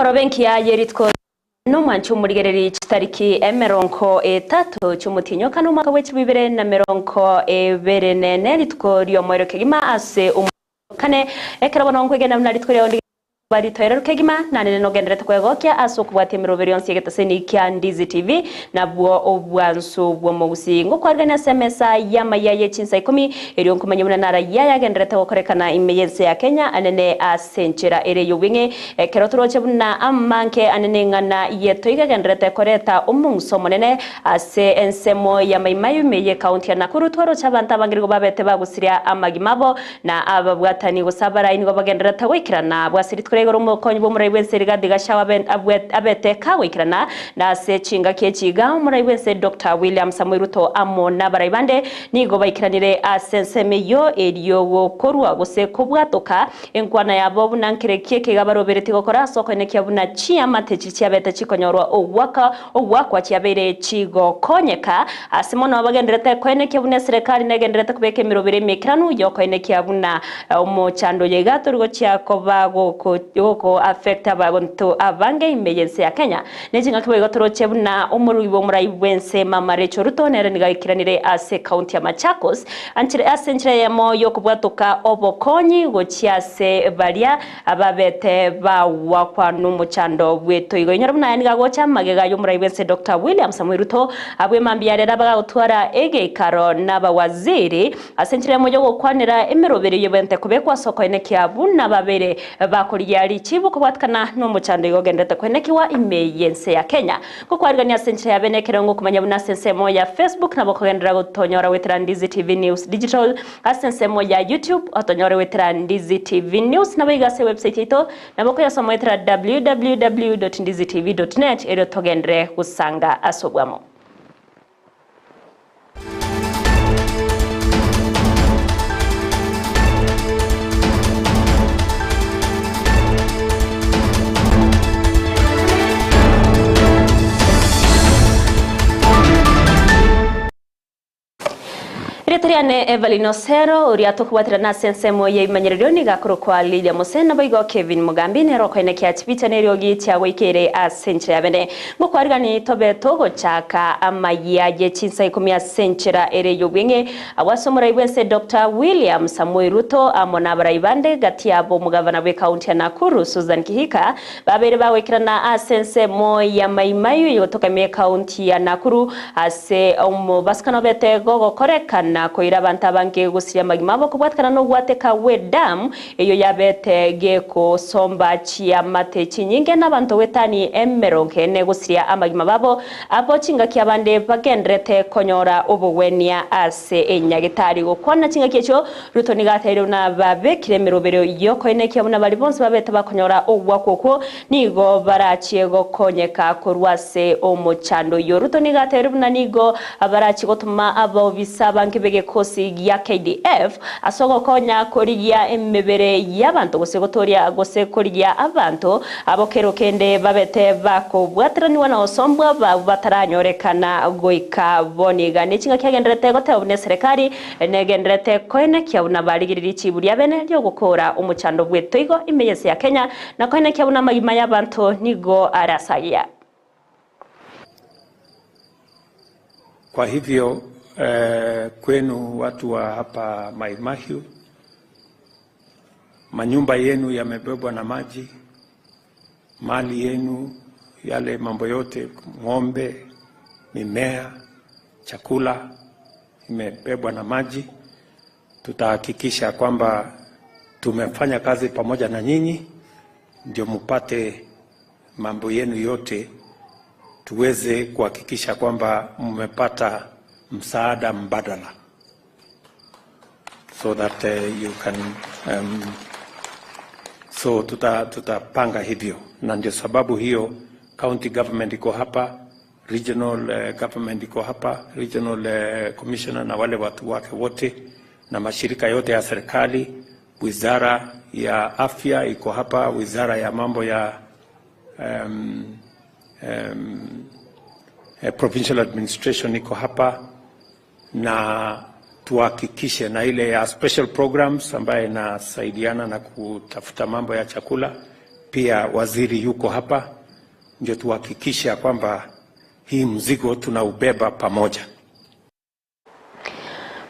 Emegoroba enkiya ye rituko nomwanchi omorigereri chitariki emerongo etato chi'omotienyi o kane omwaka bwe chilifu ibere na merongo ebere nene rituko ri'omoerio kegima ase omotienyi o kane ekero bono nkwegena buna rituko riao ndiga ritoereru kegima nanene nogenderete kwegokia ase okobwatia emeroberi yonsi y'egetaseni kia Ndizi TV nabwo obwansu bw'omogusii ngokwarigania ase emesa y'amaiya ye chinsa ikomi erio nkomanye buna narayia yagenderete gokorekana ime y'ense ya Kenya anene ase enchera ere y'obweng'e Ekero toroche buna amanke ane neng'ana y'etoigo egendererete koreta omong'uso omonene ase ensemo ya Mai Mahiu ime y'ecounty ya Nakuru, twaroche abanto abange nigo babete bagusiria amagima abo, na ababwatani gose abarai nigo bagendererete goikerana abwo ase rituko ria igoro omokonyi bw'omorai bw'ense Rigathi Gachagua abete kagoikerana na ase chingaki echi iga omorai bw'ense Doctor William Samoei Ruto amo nabarai bande nigo baikeranire ase ensemo eyio erio gokorwa gose kobwatoka Enkwana yabo buna nkerekie ekeiga baroberetie gokora ase okoenekia buna chiamate chiria chiabete chikonyorwa ogwaka ogwakwa chiabeire chigokonyeka ase mono bagendererete koenekia buna eserekari negendererete kobeka emeroberi emeikeranu yokoenekia buna omochando oyo iga tori gochia koba goko goko affect abanto abange ime yense ya Kenya. Nechingaki boigo toroche buna omorugi bw'omorai bwense Mama Rachel Ruto nere nigo aikeranire ase ekaunti ya Machakos anchera ase enchera eyemo y'okobwatoka obokonyi gochia ase baria babete bagwakwa nomochando bw'etoigo. Inyora buna aya nigo agocha magega y'omorai bwense Doctor William Samoei Ruto abwe mambia rero abagagotwara egeikaro nabawaziri ase enchera eyemo y'ogokwanera emeroberi y'obente kobekwa ase okoenekia buna babere Bakorigia richibu kobwatikana nomochando igo ogenderete koenekiwa ime y'ense ya Kenya. Gokwarigania ase enchera ya bene ekerengo okomanya buna ase ensemo ya Facebook nabo okogenderera gotonyora goetera Ndizi TV News Digital, ase ensemo ya YouTube otonyore goetera Ndizi TV News naboigo ase ewebsite yaito nabo okoyasoma goetera www.ndizitv.net erio togenderere gosanga ase obwamo. Erieta riane Evelyn Osero, oria tokobwaterana ase ensemo y'ebimanyererio nigo akorokwa Lydia Mose, naboigo Kevin Mugambi nere okoenekia chibicha na eriogi chiagoikeire ase enchera ya bene. Ngokwarigani tobe togochaka amayia ye chinsa ikomi ase enchera ere y'obweng'e, agwo ase omorai bw'ense Doctor William Samoei Ruto amo nabarai bande gati yabo omogavana bw'ecounty ya Nakuru Susan Kihika babeire bagoikerana ase ensemo ya Mai Mahiu egotoka ime y'ecounty ya Nakuru ase omobasukano obete gogokorekana koira abanto abange gosiria amagima abo kobwatekana nogwateka gw'edamu Eyio yabete gegosomba chiamate chinyinge nabanto goetani emerongo ene gosiria amagima babo, abo chingaki abande bagendererete konyora obogwenia ase enyagetari. Gokwana chingaki echio, Ruto nigo ateire buna babekire emeroberio y'okoenekia buna baria bonsi babete bakonyora ogwakwa okwo nigo barachie gokonyeka korwa ase omochando oyio. Ruto nigo ateire buna nigo barachie gotoma abaobisa abange b'egekosi gia KDF Ase ogokonya korigia emebere y'abanto gose gotooria gose korigia abanto abo kero kende babete bakobwateranigwa na gosombwa abwo bataranyorekana goika bono iga. Ne chingaki agendererete goteba buna eserekari negendererete koenekia buna barigirie richibu ria bene riogokoora omochando bw'etoigo ime y'ense ya Kenya na koenekia buna amagima y'abanto nigo are ase agiya. Kwa hivyo eh, kwenu watu wa hapa Mai Mahiu, manyumba yenu yamebebwa na maji, mali yenu, yale mambo yote, ng'ombe, mimea, chakula imebebwa na maji. Tutahakikisha kwamba tumefanya kazi pamoja na nyinyi ndio mupate mambo yenu yote tuweze kuhakikisha kwamba mmepata msaada mbadala so that uh, you can um, so tuta tutapanga hivyo, na ndio sababu hiyo county government iko hapa, regional uh, government iko hapa, regional uh, commissioner na wale watu wake wote na mashirika yote ya serikali, wizara ya afya iko hapa, wizara ya mambo ya um, um, provincial administration iko hapa na tuhakikishe na ile ya special programs ambayo inasaidiana na kutafuta mambo ya chakula Pia waziri yuko hapa, ndio tuhakikishe ya kwamba hii mzigo tunaubeba pamoja.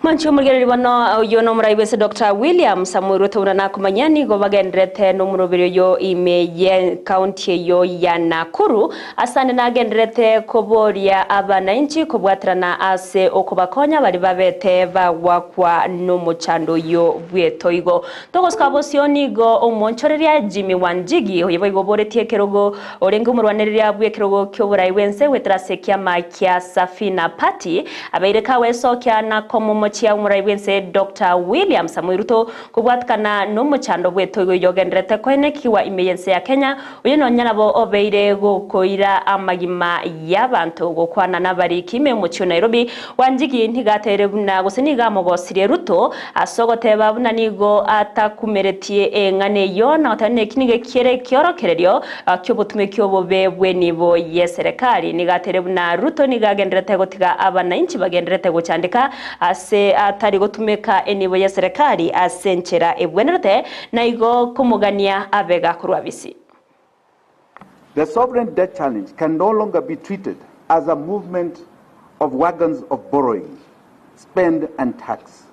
Mwanchi omorigereria bono oyio nomorai bw'ense Doctor William Samoei Ruto buna nakomanya nigo bagendererete nomoroberi oyo ime ye county eyio ya Nakuru asande nagendererete koboria abanainchi kobwaterana ase okobakonya baria babete bagwakwa nomochando oyio bw'etoigo. Togosuka bosio nigo omoonchoreria Jimmy Wanjigi oyo boigo oboretie ekerogo orenge omorwanereria bw'ekerogo ki'oborai bw'ense goetera ase ekiama kia Safina Party abeire kagoesokia na komomochia omorai bw'ense Doctor William Samoei Ruto kobwatikana nomochando bw'etoigo eyio ogendererete koenekigwa ime y'ense ya Kenya oyo nonya nabo obeire gokoira amagima y'abanto gokwana nabariki ime y'omochie o Nairobi Wanjigi nigo ateire buna gose nigo amogosirie Ruto ase ogoteba buna nigo atakumeretie eng'ana eyio na goteba buna eki nigo kere ekiorokererio ki'obotumeki obobe bw'enibo y'eserekari. Nigo ateire buna Ruto nigo agendererete gotiga abanainchi bagendererete gochandeka ase atari gotumeka enibo y'eserekari ase enchera ebwenerete na igo komogania abe gakorwa bisi. The sovereign debt challenge can no longer be treated as a movement of wagons of borrowing, spend and tax.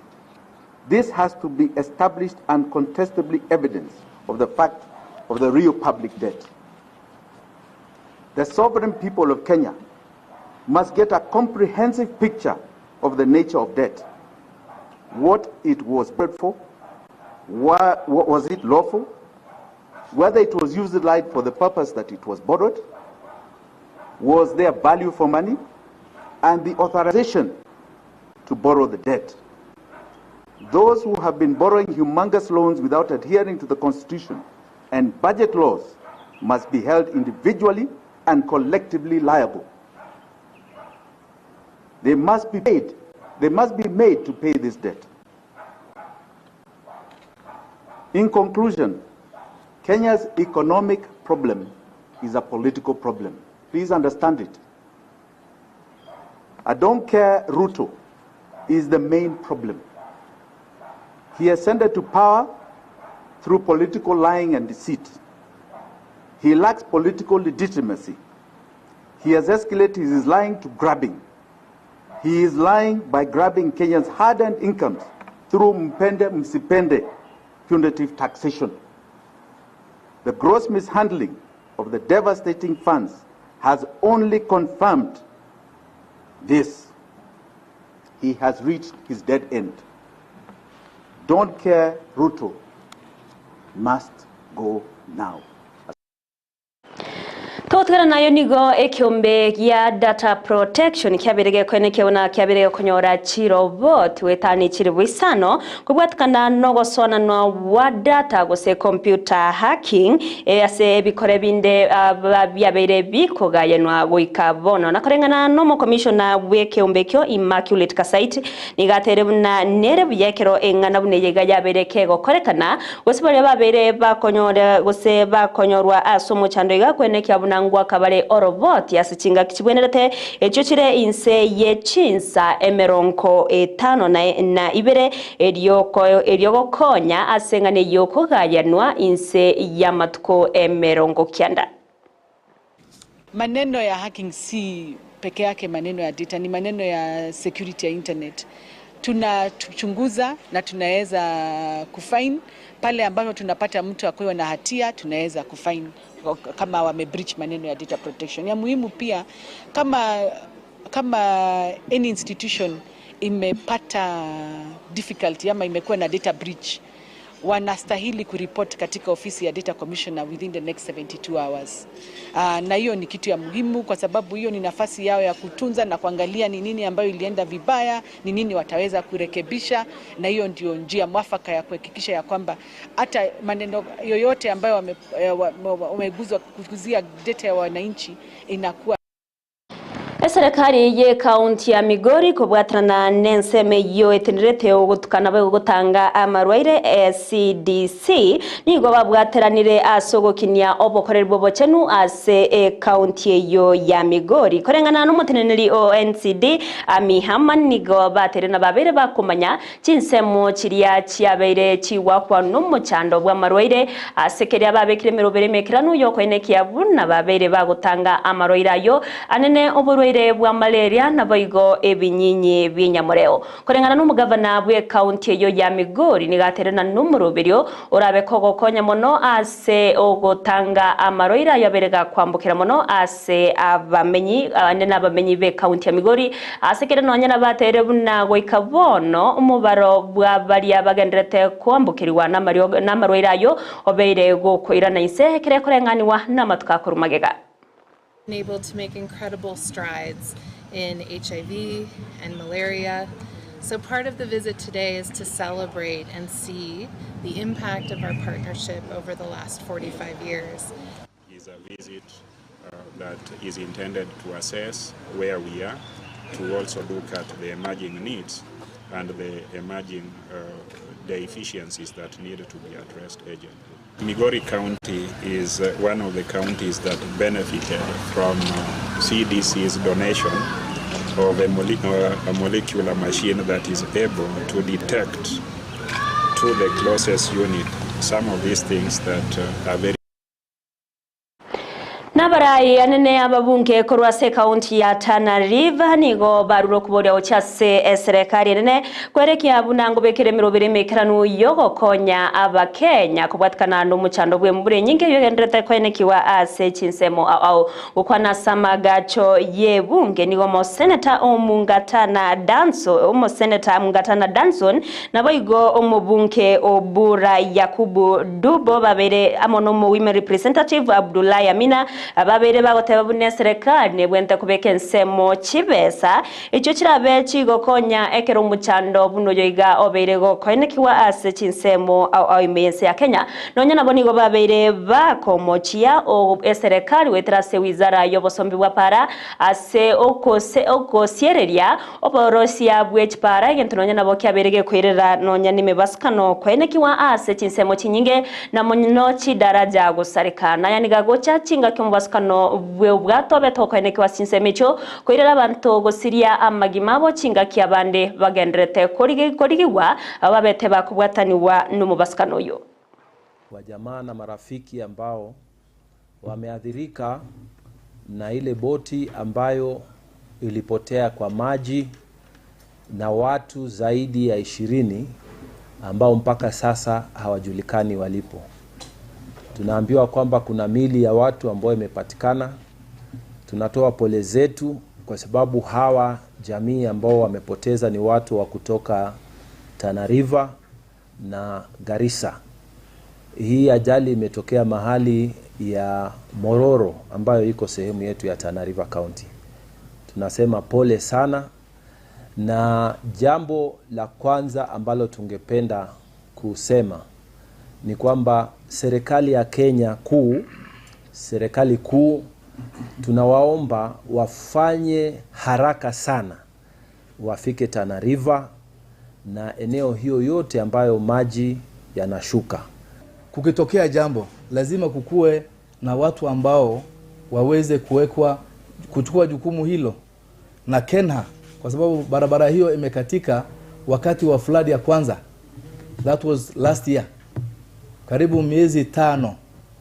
This has to be established and contestably evidence of the fact of the real public debt. The sovereign people of Kenya must get a comprehensive picture of the nature of debt, what it was paid for, what was it lawful, whether it was utilized for the purpose that it was borrowed, was there value for money, and the authorization to borrow the debt. Those who have been borrowing humongous loans without adhering to the Constitution and budget laws must be held individually and collectively liable. They must be paid. They must be made to pay this debt. In conclusion, Kenya's economic problem is a political problem. Please understand it. I don't care Ruto is the main problem. He ascended to power through political lying and deceit. He lacks political legitimacy. He has escalated his lying to grabbing. He is lying by grabbing Kenya's hard-earned incomes through mpende msipende punitive taxation. The gross mishandling of the devastating funds has only confirmed this. He has reached his dead end. Don't care Ruto must go now. Togotigana nayo nigo ekeombe gia data protection kiabeire gekoenekia buna kiabeire gekonyora chiroboti goetania chilifu isano kobwatikana nogosoananwa gwa data gose computer hacking ase ebikore binde biabeire bikogayanwa goika bono. Na koreng'ana nomokomishona bw'ekeombe ekio Immaculate Kassait Nigo ateire buna nere buya ekero eng'ana buna eye iga yabeire kegokorekana, gose baria babeire bakonyora gose bakonyorwa ase omochando iga kwenekia buna ngwaka bare oroboti ase chingaki chibwenerete, echio chire inse ye chinsa emerongo etano na ibere, erio erio gokonya ase eng'ana eyio kogayanwa inse y'amatuko emerongo kianda. Maneno ya hacking si peke yake maneno ya data, ni maneno ya security ya internet. Tunachunguza na tunaweza kufine pale ambapo tunapata mtu akiwa na hatia, tunaweza kufine kama wame breach maneno ya data protection. Ya muhimu pia kama, kama any institution imepata difficulty ama imekuwa na data breach wanastahili kuripoti katika ofisi ya data commissioner within the next 72 hours. Na hiyo ni kitu ya muhimu kwa sababu hiyo ni nafasi yao ya kutunza na kuangalia ni nini ambayo ilienda vibaya, ni nini wataweza kurekebisha, na hiyo ndio njia mwafaka ya kuhakikisha ya kwamba hata maneno yoyote ambayo wameguzwa kuzia data ya wananchi inakuwa. Eserekari y'ekaunti ya Migori kobwaterana n'ensemo eyio etenerete ogotukana boigo gotanga amarwaire, CDC, nigo babwateranire ase ogokinia obokoreri bw'obochenu ase ekaunti eyio ya Migori. Koreng'ana nomoteneneri o NCD, Amy Herman, nigo bateire na babeire bakomanya Chinsemo chiria chiabeire chigwakwa nomochando bw'amarwaire, ase keria babekire emeroberi emekeranu y'okoenekia buna babeire bagotanga amarwaire ayio anene oborwaire bwa malaria naboigo ebinyinyi bi'enyamoreo. Koreng'ana nomogavana bw'ekaunti eyio ya Migori nigo aterena nomoroberio orabe kogokonya mono ase ogotanga amarwaire ayio abeire gakwambokera mono ase abamenyi ande nabamenyi b'ekaunti ya Migori Ase kera nonya nabateire buna goika bono omobaro bwa baria bagendererete koambokerigwa namarwaire ayio obeire gokoirana inse ekero ekoreng'anigwa namatuko akorwa magega. Been able to make incredible strides in HIV and malaria. So part of the visit today is to celebrate and see the impact of our partnership over the last 45 years. Is a visit that is intended to assess where we are, to also look at the emerging needs and the emerging deficiencies that need to be addressed urgently. Migori County is one of the counties that benefited from CDC's donation of a, mole a molecular machine that is able to detect to the closest unit some of these things that are very Nabarai anene ababunge korwa ase ekaunti ya Tana River nigo barure okoboria gochia ase eserekari enene kwerekia buna ngobekere emeroberi emeikeranu yogokonya abakenya kobwatikana nomochando bw'embura enyinge eyio egendererete koenekiwa ase chinsemo ao ao. Gokwana ase amagacho y'ebunge nigo omoseneta Omungatana Danso omoseneta Mungatana Danson Naboigo omobunge o Bura Yakubu Dubo babeire amo nomo Women Representative Abdullahi Amina babeire bagoteba buna eserekari nebwenerete kobeka ensemo chibesa echio chirabe chigokonya ekero omochando buna oyo iga obeire gokoenekigwa ase chinsemo ao ao ime y'ense ya Kenya. Nonya nabo nigo babeire bakomochia eserekari goetera ase wizara y'obosombi bwa para ase ogosiereria Oborosia bwe chipara, egento nonya nabo kiabeire gekoirera nonya nemebasukano koenekigwa ase chinsemo chinyinge, na mono chidaraja gosareka. Naya nigo agocha chingaki omobasukano bw'obwato obete okoenekigwa ase chinsemo echio, koirera abanto gosiria amagima abo chingaki abande bagendererete korigigwa babete bakobwatanigwa nomobasukano oyio. Kwa jamaa na marafiki ambao wameathirika na ile boti ambayo ilipotea kwa maji na watu zaidi ya ishirini ambao mpaka sasa hawajulikani walipo. Tunaambiwa kwamba kuna mili ya watu ambayo imepatikana. Tunatoa pole zetu kwa sababu hawa jamii ambao wamepoteza ni watu wa kutoka Tana River na Garissa. Hii ajali imetokea mahali ya Mororo ambayo iko sehemu yetu ya Tana River County. Tunasema pole sana, na jambo la kwanza ambalo tungependa kusema ni kwamba serikali ya Kenya kuu, serikali kuu tunawaomba wafanye haraka sana wafike Tana River na eneo hiyo yote ambayo maji yanashuka. Kukitokea jambo lazima kukue na watu ambao waweze kuwekwa kuchukua jukumu hilo na KENHA, kwa sababu barabara hiyo imekatika wakati wa flood ya kwanza, that was last year, karibu miezi tano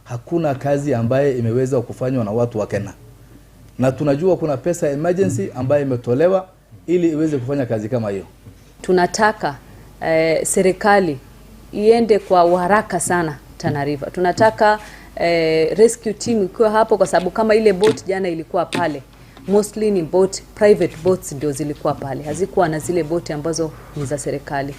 hakuna kazi ambaye imeweza kufanywa na watu wa KENHA, na tunajua kuna pesa emergency ambayo imetolewa ili iweze kufanya kazi kama hiyo. Tunataka eh, serikali iende kwa uharaka sana Tana River. Tunataka eh, rescue team ikiwa hapo, kwa sababu kama ile boat jana ilikuwa pale, mostly ni boat, private boats ndio zilikuwa pale, hazikuwa na zile boti ambazo ni za serikali.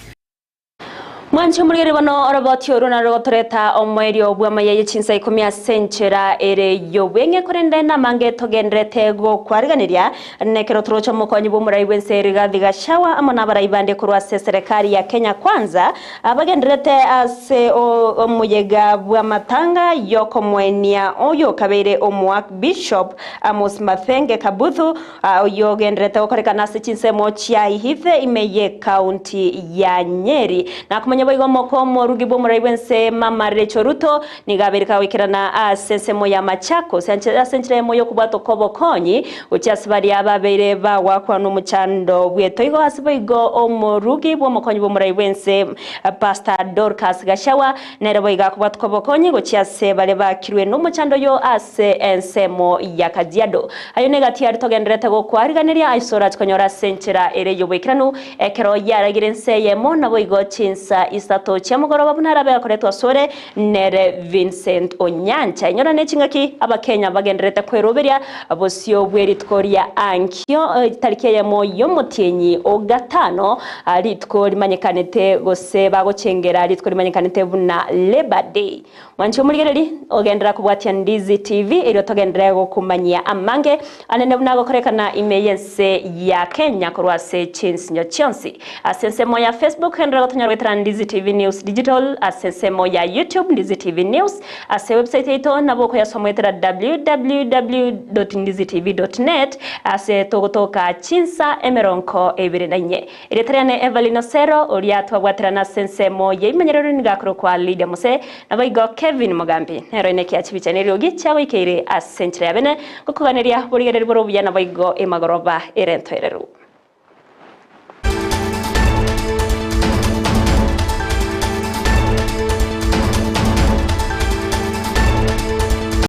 Mwanche omorigeri bono oroboti oru narogotoreta omoerio bw'amaya ye chinsa ikomi ase enchera ere y'obweng'e, korende namange togendererete gokwariganeria. Nekero toroche omokonyi bw'omorai bw'ense Rigathi Gachagua amo nabarai bande korwa ase eserekari ya Kenya Kwanza bagendererete ase omoyega bw'amatanga y'okomoenia oyokabeire Omoarchbishop Amos Mathenge Kabuthu Oyio ogendererete gokorekana ase chinsemo chia Ihithe ime y'Ekaunti ya Nyeri. Nakomanya boigo omoko omorugi bw'omorai bw'ense Mama Rachel Ruto nigo abeire kagoikerana ase ensemo ya Machakos ase enchera eyemo y'okobwatwa kw'obokonyi gochia ase baria babeire bagwakwa nomochando bw'etoigo ase boigo omorugi bw'omokonyi bw'omorai bw'ense Pastor Dorcas Gachagua Nere boigo akobwatwa obokonyi gochia ase baria baakirwe nomochando oyo ase ensemo ya Kajiado. Ayio negati aria togendererete gokwariganeria ase orache konyora ase enchera ere y'oboikeranu, ekero yaragire ense eyemo, naboigo chinsa isato chia mogoroba buna arabe akoretwe asore nere Vincent Onyancha. Inyora nechingaki Abakenya bagendererete kweroberia bosio bwe rituko ria ankio tariki eyemo y'omotienyi o gatano, Rituko rimanyekanete gose bagochengera rituko rimanyekanete buna Labour Day. Mwanche omorigereri, ogenderera kobwatia Ndizi TV erio togenderere gokomanyia amange anene buna agokorekana ime y'ense ya Kenya korwa ase chinsinyo chionsi. Ase ensemo ya Facebook genderera gotonyora goetera Ndizi TV News Digital, ase ensemo ya YouTube Ndizi TV News, Ase website yaito nabo okoyasoma goetera www.ndizitv.net ase togotoka chinsa emeronko ebere na inye. Erieta riane Evelyn Osero, oria twabwaterana ase ensemo yeimanyerero nigo akorokwa Lydia Mose, naboigo Kevin Mogambi nero ine ekiachi bicha neriogi chiagoikeire ase enchera ya bene gokoganeria borigereri bore obuya naboigo emagoroba ere entoereru.